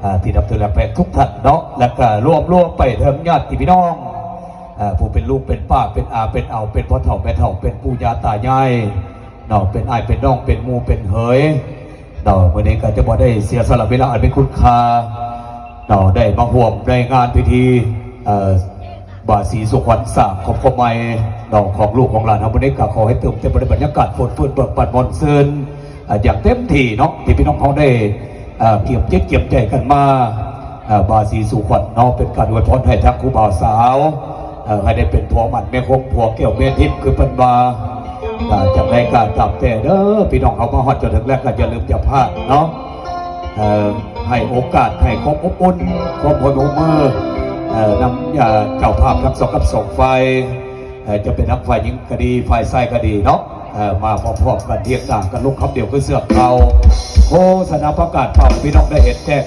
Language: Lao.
ອ່າ ທີ່ນັບຖືກແລະແພງທຸກທ່ານເນາະ ແລະກະລວມລວມໄປເຖິງຍາດຕິພີ່ນ້ອງ ເອີ ຜູ້ເປັນລູກເປັນປ້າ ເປັນອາເປັນອາວ ເປັນພໍ່ເຖົ້າແມ່ເຖົ້າ ເປັນປູ່ຍ່າຕາຍາຍເນາະ ເປັນອ້າຍເປັນນ້ອງ ເປັນໝູ່ເປັນເຂີຍເນາະ ມື້ນີ້ກໍຈະບໍ່ໄດ້ເສຍສະຫຼະເວລາອັນມີຄຸນຄ່າເນາະ ໄດ້ມາຮ່ວມໃນງານພິທີ ເອີ ບາສີສູ່ຂວັນສ້າງຄອບຄົວໃໝ່ເນາະ ຂອງລູກຂອງຫຼານເຮົາ ມື້ນີ້ກໍຂໍໃຫ້ເຕີມເຕັມໄປດ້ວຍບັນຍາກາດຟົດຟື້ນເບີກບານມ່ວນຊື່ນ ອ່າ ຢ່າງເຕັມທີ່ເນາະ ທີ່ພີ່ນ້ອງເຮົາໄດ້ ເອີ ກຽມຈິດກຽມໃຈກັນມາ ເອີ ບາສີສູ່ຂວັນເນາະ ເປັນການອວຍພອນໃຫ້ທາງຄູ່ບ່າວສາວ ເອີ ໃຫ້ໄດ້ເປັນຜົວໝັ້ນແມ່ຄົງ ຜົວແກ້ວແມ່ທິບ ຄືເພິ່ນວ່າ ອ່າ ຈັ່ງໃດກໍຕາມແຕ່ເດີ ພີ່ນ້ອງເຮົາມາຮອດຈົນເຖິງແລ້ວ ກໍຢ່າລືມຢ່າພາດເນາະ ເອີ ໃຫ້ໂອກາດ ໃຫ້ຄວາມອົບອຸ່ນ ຄວາມຮ່ວມມື ເອີ ນຳ ເອີ ເຈົ້າພາບທັງສອງກັບສອງຝ່າຍ ເອີ ຈະເປັນທັງຝ່າຍຍິງກໍດີ ຝ່າຍຊາຍກໍດີເນາະ ເອີ ມາພ້ອມໆກັນ ຮຽງໜ້າກັນລົງຄຳດຽວຄືເສືອເກົ່າ ໂຄສະນາປະກາດເປົ່າ ພີ່ນ້ອງໄດ້ເຫັນແຈ້ງ